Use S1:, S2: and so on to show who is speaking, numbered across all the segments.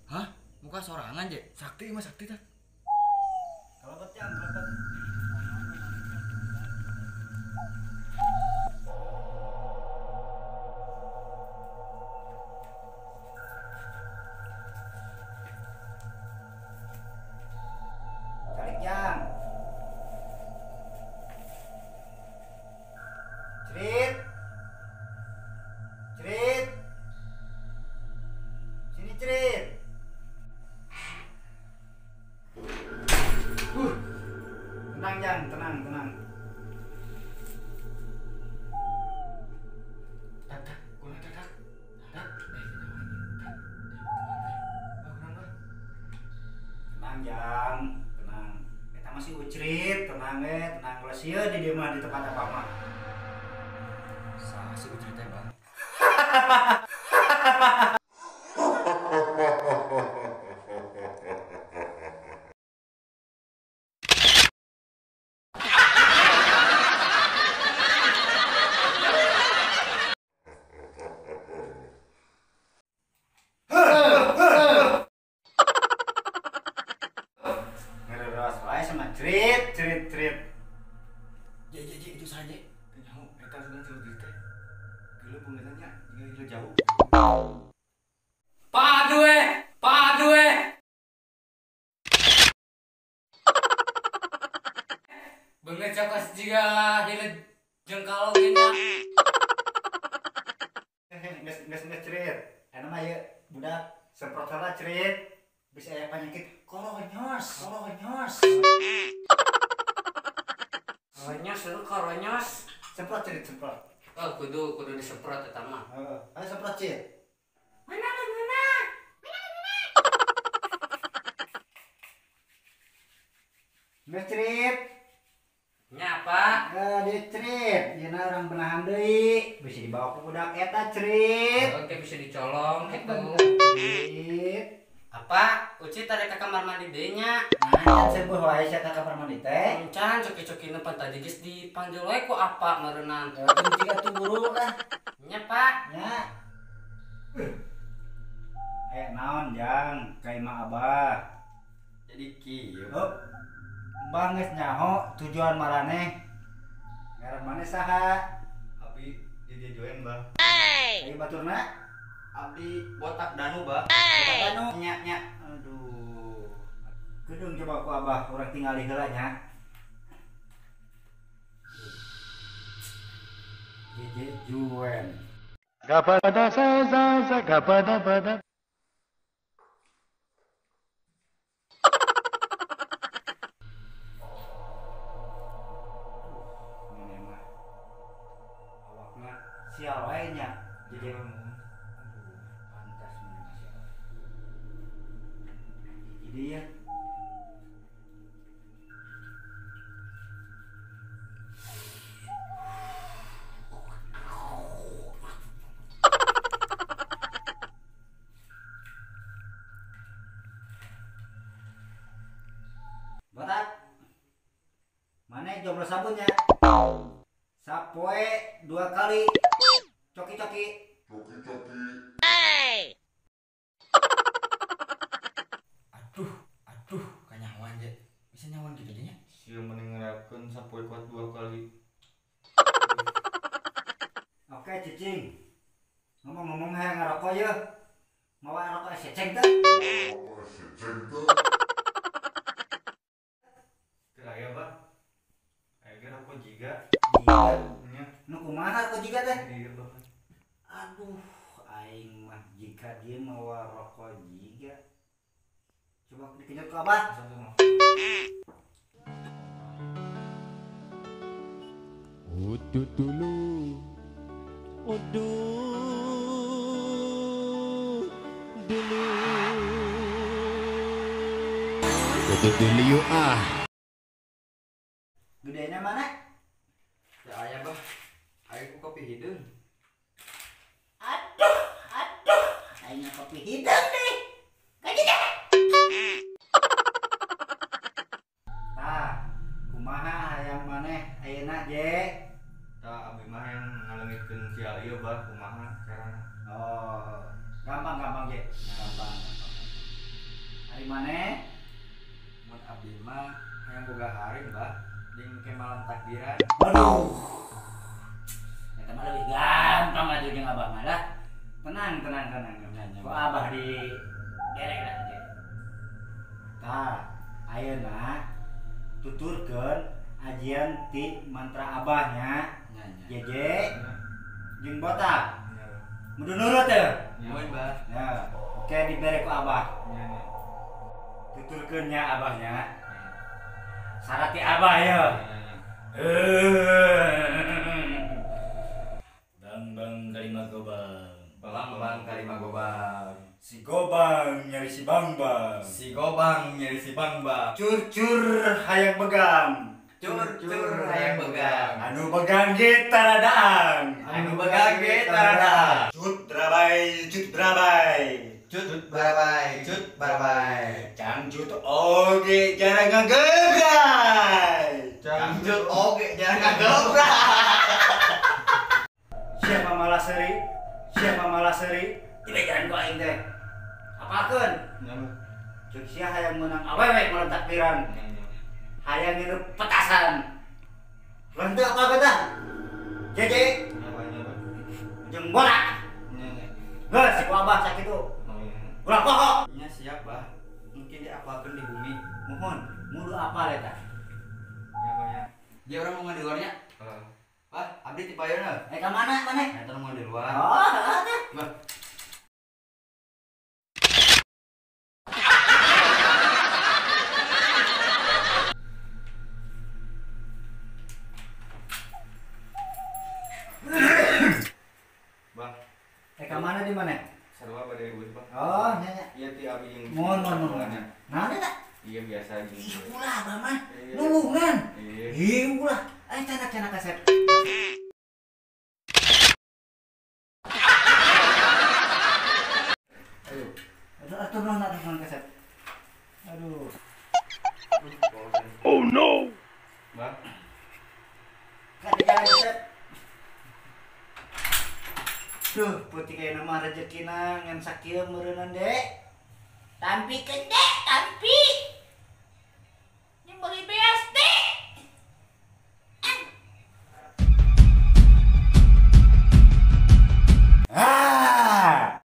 S1: Hah? Muka sorangan, Je?
S2: Sakti mah sakti tah.
S1: Kalebet jang, kalebet. Calik jang. Cerit. Cerit. Sini cerit. Tenang jang, tenang, tenang.
S2: Tak, tak, kurang tak, tak. Tak, kurang tak.
S1: Tenang jang, tenang. Kita masih ucrit, tenang tenang. Kalau sieun di dieu mah di tempat apa mah.
S2: Sah si ucrit teh, Bang.
S1: Sama cerit, cerit, cerit.
S2: Je, je, je, itu saja. Nyaho, eta sudah cerit teh. Geuleuh pengeunanya, jeung jauh.
S3: Padu padu. Beungeut cokos jiga hileud jengkal oge nya.
S1: Geus geus geus cerit. Eta mah ieu budak semprot heula cerit. Bisa aya penyakit koronyos, koronyos.
S3: Koronyos lu koronyos.
S1: Semprot cerit, semprot.
S3: Oh, kudu kudu disemprot eta mah.
S1: Heeh, ayo semprot cerit.
S3: Mana mana?
S1: Geus cerit.
S3: Nya apa?
S1: Di cerit, yeuna urang benahan deui. Bisa dibawa ku budak eta cerit.
S3: Oke, bisa dicolong gitu.
S1: Cerit.
S3: Apa? Uci tarik ke kamar mandi deui nya.
S1: Nah, sebuah wae sia ka kamar mandi teh.
S3: Encan coki-cokina pan tadi geus dipanggil wae ku apa meureunnan.
S1: Jika tuh buru lah.
S3: Nya, Pak.
S1: Nya. Naon jang ka imah Abah.
S2: Jadi kieu.
S1: Heup. Mbah geus nyaho tujuan maraneh. Ngaran maneh saha?
S2: Abi di join, Bah.
S1: Ayo baturna.
S2: Abdi botak danu, Bah.
S1: Botak danu.
S2: Nya, nya.
S1: Aduh. Gedung coba ku Abah urang tingali heula nya. JJ Juen.
S4: Gapada sa sa sa gapada pada.
S1: Ini mah awakna sial wae nya. JJ jadi ya. Botak, mana jomblo sabunnya? Sapoe 2 kali, coki-coki.
S4: Coki-coki.
S2: Aduh, aduh, kanyawan je. Bisa nyawan gitu nya. Sia mending ngerakeun sapoe kuat 2 kali.
S1: Oke, cicing. Ngomong-ngomong hayang ngarokok ye. Mawa rokok seceng teh.
S4: Rokok seceng teh.
S2: Teu aya, Bah. Aya ge rokok jiga.
S1: Jiga. Nu kumaha rokok jiga teh?
S2: Iya, Bah.
S1: Aduh, aing mah jika dia mawa rokok jiga. Coba dikenyot ke Abah.
S5: Udut dulu, udut dulu. Utut dulu yuk ah.
S1: Gedena mana?
S2: Ya aya bah. Aing ku kopi hideung.
S1: Aduh, aduh. Aing kopi hideung deh. Kaji deh. Tah, kumaha hayang maneh ayeuna je?
S2: Tah abi mah yang ngalengitkeun sial ieu bah kumaha carana.
S1: Oh, gampang-gampang je. Gampang. Ari maneh?
S2: Mun abdi mah hayang boga harim bah jeung ke malam takbiran.
S1: Aduh. Eta mah leuwih gampang atuh jeung abah mah lah. Tenang, tenang, tenang. Ku abah di derek lah je. Tah, ayeuna tuturkeun ajian ti mantra abahnya. Jeje jeung botak. Mudu nurut teu?
S2: Mun bah.
S1: Ya, oke dibere ku abah. Tuturkeun nya abahnya. Syarat ti abah ya.
S6: Bang bang kalima gobang.
S2: Bang bang kalima gobang.
S6: Si gobang nyari si bang bang.
S2: Si gobang nyari si bang bang.
S1: Cur cur hayang begang.
S2: Cur cur hayang begang.
S1: Anu begang ge taradaan.
S2: Anu begang ge taradaan.
S1: Cut berabai cut berabai.
S2: Cut barabai cut barabai.
S1: Cangcut oge jarang ngagebrai.
S2: Cangcut oge jarang ngagebrai.
S1: Siapa malah seri? Siapa malah seri? Dibejaran ku aing teh. Apakeun? Ceuk sia hayang meunang awewe malam takbiran. Hayang ngirup petasan. Ulah teu apa tah? Jeje. Jeung bola. Geus ku abah sakitu. Ulah poho.
S2: Nya siap bah. Mungkin diapalkeun di bumi.
S1: Mohon, mudu apal eta.
S2: Nya bah nya. Dia urang mau di luarnya. Heeh. Bah, abdi ti payona.
S1: Eh ka mana maneh?
S2: Eta mau di luar.
S1: Oh, heeh.
S2: Bah. Bah.
S1: Eh ka mana di mana?
S2: Sarua bade eueuh bah.
S1: Oh, nya nya.
S2: Iya ti abi jeung.
S1: Mohon, mohon, mohon. Naon eta?
S2: Iya biasa jeung.
S1: Ih, ulah abah mah. Nulungan. Ih, ulah. Ayo canak-canak kasep.
S2: Ayo.
S1: Aduh, atur nuhun kasep. Aduh.
S6: Oh no.
S2: Bah.
S1: Kan jalan kasep. Duh, putih kayakna mah rezekina ngan sakieu meureunnan dek.
S7: Tampikeun dek, tampi. Ini meuli beas dek.
S1: Ah.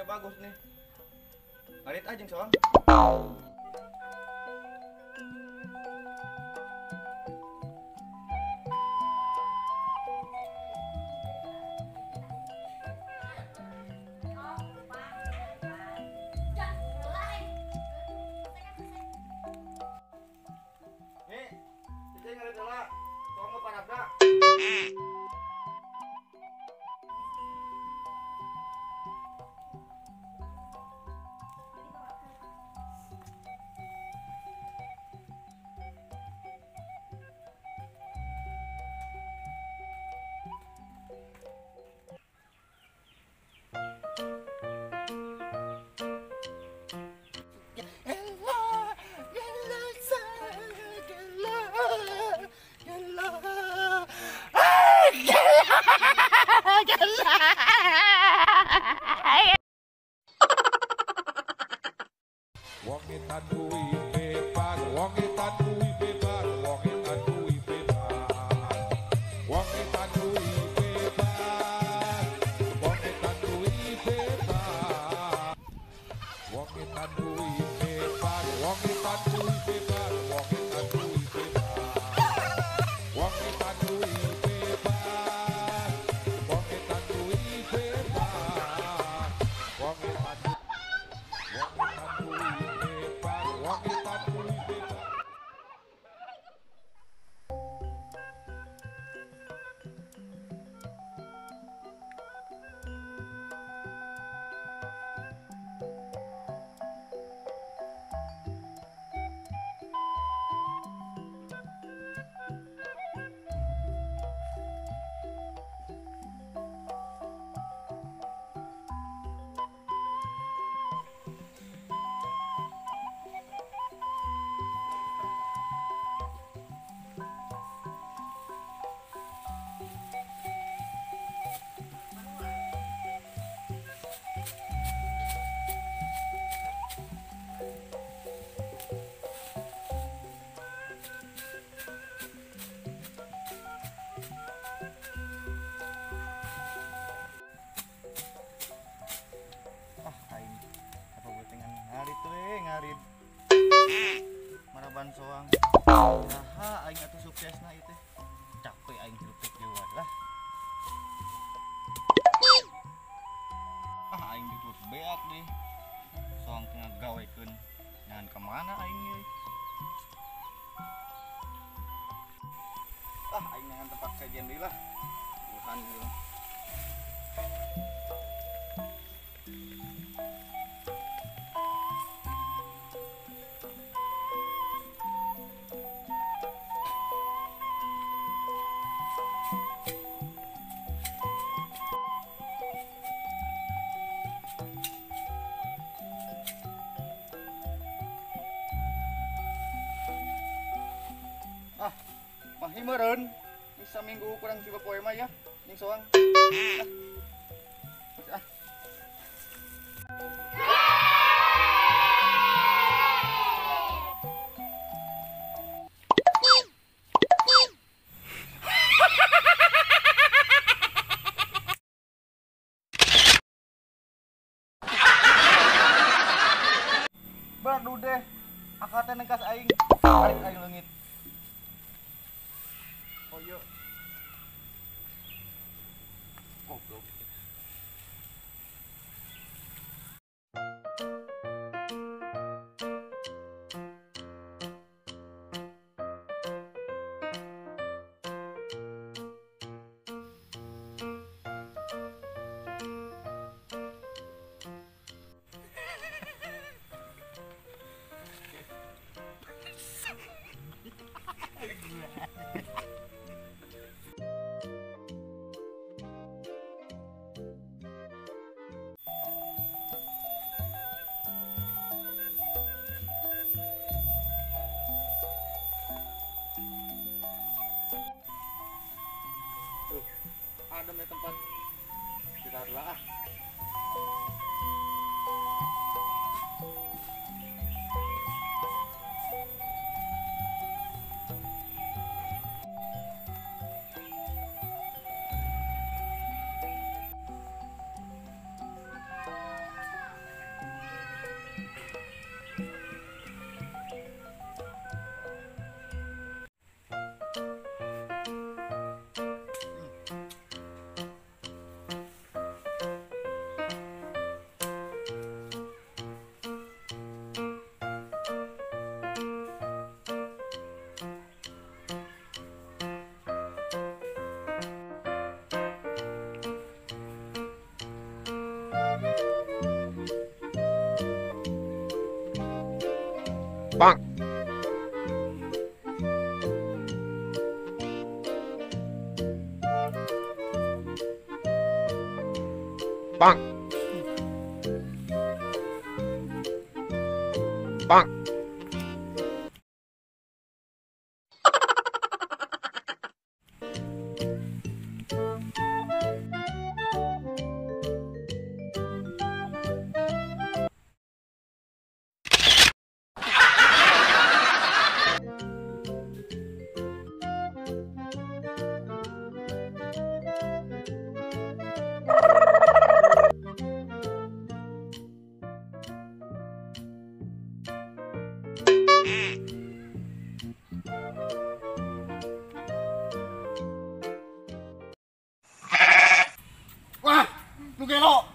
S2: Cuaca bagus nih. Ngarit aja soang. Nih, cicing ngarit heula. Soang mah parabra.
S5: Wong etan kuwi bebas, wong etan kuwi bebas, wong etan kuwi bebas. Wong etan kuwi bebas, wong etan kuwi bebas. Wong etan kuwi bebas, wong etan kuwi bebas, wong etan kuwi bebas. Wong etan kuwi bebas, wong etan kuwi bebas. Wong etan
S2: Ngarit maraban soang. Nah, aing atuh suksesna ieu teh. Capek aing hirup teh kieu lah. Ah, aing ditut beak deh. Soang teh ngagawekeun. Ngan ka mana aing ieu? Ah, aing ngan tempat sajian deui lah. Tuhan ieu. Ah, mahi meureun. Bisa minggu kurang 3 poe mah ya, ning soang. Ah. Baru deh, akal teh nengkas aing, tarik aing leungit. Oh iya. Goblok. Tuh, adem ya tempat istirahat lah.
S5: Bang. Bang. Bang.
S2: Wah, nu gelo.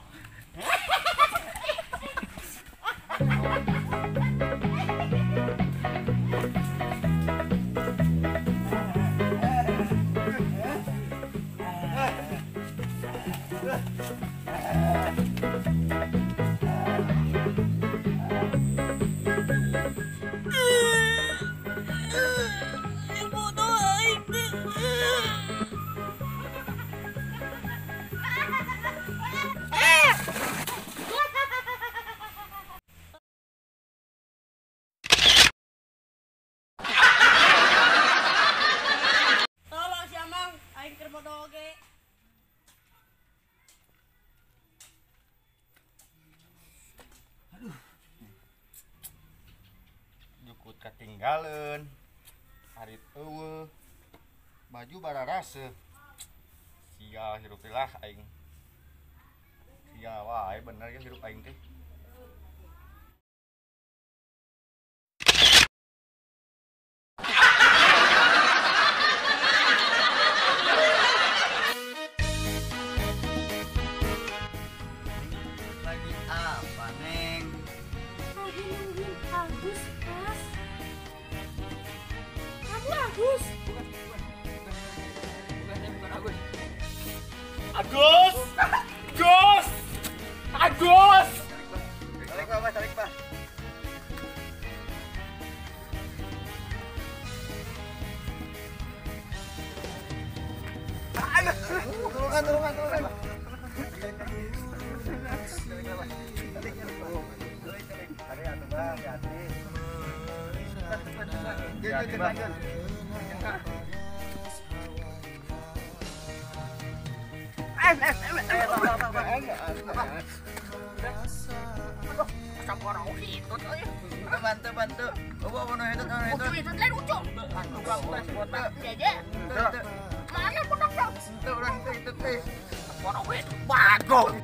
S7: Tolong si Amang, aing keur bodoh oge.
S2: Jukut katinggaleun. Harit eueuh. Baju bararaseuh. Sial hirup teh lah aing. Sial wae bener ya hirup aing teh.
S1: Lagi apa, Neng?
S8: Lagi nungguin Agus, Mas. Kamu Agus?
S2: Bukan Agus.
S3: Agus! Agus! Agus!
S2: Tarik, Pak, tarik, Pak. Tulungan, tulungan, tulungan. Bantu, bantu. Mana? Bagong.